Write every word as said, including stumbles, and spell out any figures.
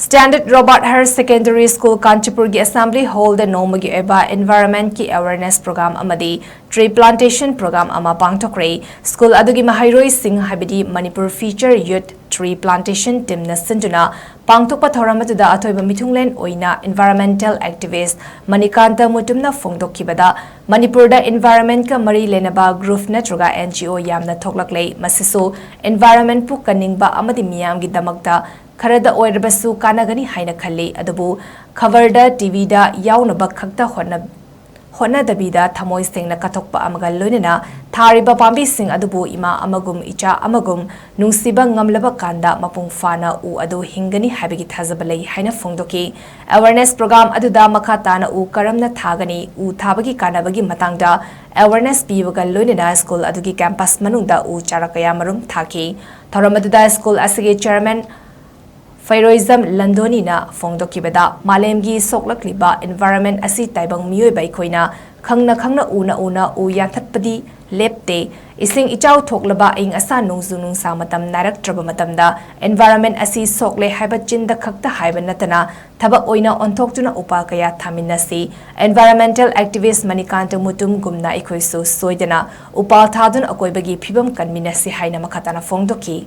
Standard Robert Higher Secondary School, ꯀꯥꯟꯆꯤꯄꯨꯔꯒꯤ Assembly Hall ꯗ ꯅꯣꯡꯃꯒꯤ ꯑꯣꯏꯕ Environment ꯀꯤ Awareness Program ꯑꯃꯗꯤ Tree Plantation Program ꯑꯃ ꯄꯥꯡꯊꯣꯛꯈ꯭ꯔꯦ꯫ School ꯑꯗꯨꯒꯤ ꯃꯍꯩꯔꯣꯏꯁꯤꯡ, ꯍꯥꯏꯕꯗꯤ Manipur Future Youth Tree Plantation Team ꯅ ꯁꯤꯟꯗꯨꯅ ꯄꯥꯡꯊꯣꯛꯄ ꯊꯧꯔꯝ ꯑꯗꯨꯗ ꯑꯊꯣꯏꯕ ꯃꯤꯊꯨꯡꯂꯦꯟ ꯑꯣꯏꯅ Environmental Activist ꯃꯅꯤꯀꯥꯟꯇ ꯃꯨꯇꯨꯝꯅ ꯐꯣꯡꯗꯣꯛꯈꯤꯕꯗ, ꯃꯅꯤꯄꯨꯔꯗ environment ꯀ ꯃꯔꯤ ꯂꯩꯅꯕ group ꯅꯠꯇ꯭ꯔꯒ N G O ꯌꯥꯝꯅ ꯊꯣꯛꯂꯛꯂꯦ꯫ ꯃꯁꯤꯁꯨ environment ꯄꯨ ꯀꯟꯅꯤꯡꯕ ꯑꯃꯗꯤ ꯃꯤꯌꯥꯝꯒꯤꯗꯃꯛꯇ ꯈꯔꯗ ꯑꯣꯏꯔꯕꯁꯨ ꯀꯥꯟꯅꯒꯅꯤ ꯍꯥꯏꯅ ꯈꯜꯂꯤ꯫ ꯑꯗꯨꯕꯨ ꯈꯕꯔꯗ, T V ꯗ ꯌꯥꯎꯅꯕ ꯈꯛꯇ ꯍꯣꯠꯅ-, ꯍꯣꯠꯅꯗꯕꯤꯗ ꯊꯃꯣꯏ ꯁꯦꯡꯅ ꯀꯠꯊꯣꯛꯄ ꯑꯃꯒ ꯂꯣꯏꯅꯅ ꯊꯥꯔꯤꯕ ꯄꯥꯝꯕꯤꯁꯤꯡ ꯑꯗꯨꯕꯨ ꯏꯃꯥ ꯑꯃꯒꯨꯝ ꯏꯆꯥ ꯑꯃꯒꯨꯝ ꯅꯨꯡꯁꯤꯕ ꯉꯝꯂꯕ ꯀꯥꯟꯗ ꯃꯄꯨꯡ ꯐꯥꯅ ꯎ ꯑꯗꯨ ꯍꯤꯡꯒꯅꯤ ꯍꯥꯏꯕꯒꯤ ꯊꯥꯖꯕ ꯂꯩ ꯍꯥꯏꯅ ꯐꯣꯡꯗꯣꯛꯈꯤ꯫ Awareness program ꯑꯗꯨꯗ ꯃꯈꯥ ꯇꯥꯅ ꯎ ꯀꯔꯝꯅ ꯊꯥꯒꯅꯤ, ꯎ ꯊꯥꯕꯒꯤ ꯀꯥꯟꯅꯕꯒꯤ ꯃꯇꯥꯡꯗ awareness ꯄꯤꯕꯒ ꯂꯣꯏꯅꯅ school ꯑꯗꯨꯒꯤ campus ꯃꯅꯨꯡꯗ ꯎ ꯆꯥꯔꯥ ꯀꯌꯥ ꯃꯔꯨꯝ ꯊꯥꯈꯤ꯫ ꯊꯧꯔꯝ ꯑꯗꯨꯗ school ꯑꯁꯤꯒꯤ chairman ꯐꯩꯔꯣꯏꯖꯝ ꯂꯟꯗꯣꯅꯤꯅ ꯐꯣꯡꯗꯣꯛꯈꯤꯕꯗ, ꯃꯥꯂꯦꯝꯒꯤ ꯁꯣꯛꯂꯛꯂꯤꯕ environment ꯑꯁꯤ ꯇꯥꯏꯕꯪ ꯃꯤꯑꯣꯏꯕ ꯑꯩꯈꯣꯏꯅ ꯈꯪꯅ ꯈꯪꯅ ꯎꯅ ꯎꯅ ꯎ ꯌꯥꯟꯊꯠꯄꯗꯤ ꯂꯦꯞꯇꯦ꯫ ꯏꯁꯤꯡ ꯏꯆꯥꯎ ꯊꯣꯛꯂꯕ, ꯑꯏꯪ ꯑꯁꯥ ꯅꯣꯡꯖꯨ ꯅꯨꯡꯁꯥ ꯃꯇꯝ ꯅꯥꯏꯔꯛꯇ꯭ꯔꯕ ꯃꯇꯝꯗ environment ꯑꯁꯤ ꯁꯣꯛꯂꯦ ꯍꯥꯏꯕ ꯆꯤꯟꯗ ꯈꯛꯇ ꯍꯥꯏꯕ ꯅꯠꯇꯅ ꯊꯕꯛ ꯑꯣꯏꯅ ꯑꯣꯟꯊꯣꯛꯇꯨꯅ ꯎꯄꯥꯜ ꯀꯌꯥ ꯊꯥꯃꯤꯟꯅꯁꯤ꯫ Environmental activist ꯃꯅꯤꯀꯥꯟꯇ ꯃꯨꯇꯨꯝꯒꯨꯝꯅ ꯑꯩꯈꯣꯏꯁꯨ ꯁꯣꯏꯗꯅ ꯎꯄꯥꯜ ꯊꯥꯗꯨꯅ ꯑꯀꯣꯏꯕꯒꯤ ꯐꯤꯕꯝ ꯀꯟꯃꯤꯟꯅꯁꯤ ꯍꯥꯏꯅ ꯃꯈꯥ ꯇꯥꯅ ꯐꯣꯡꯗꯣꯛꯈꯤ꯫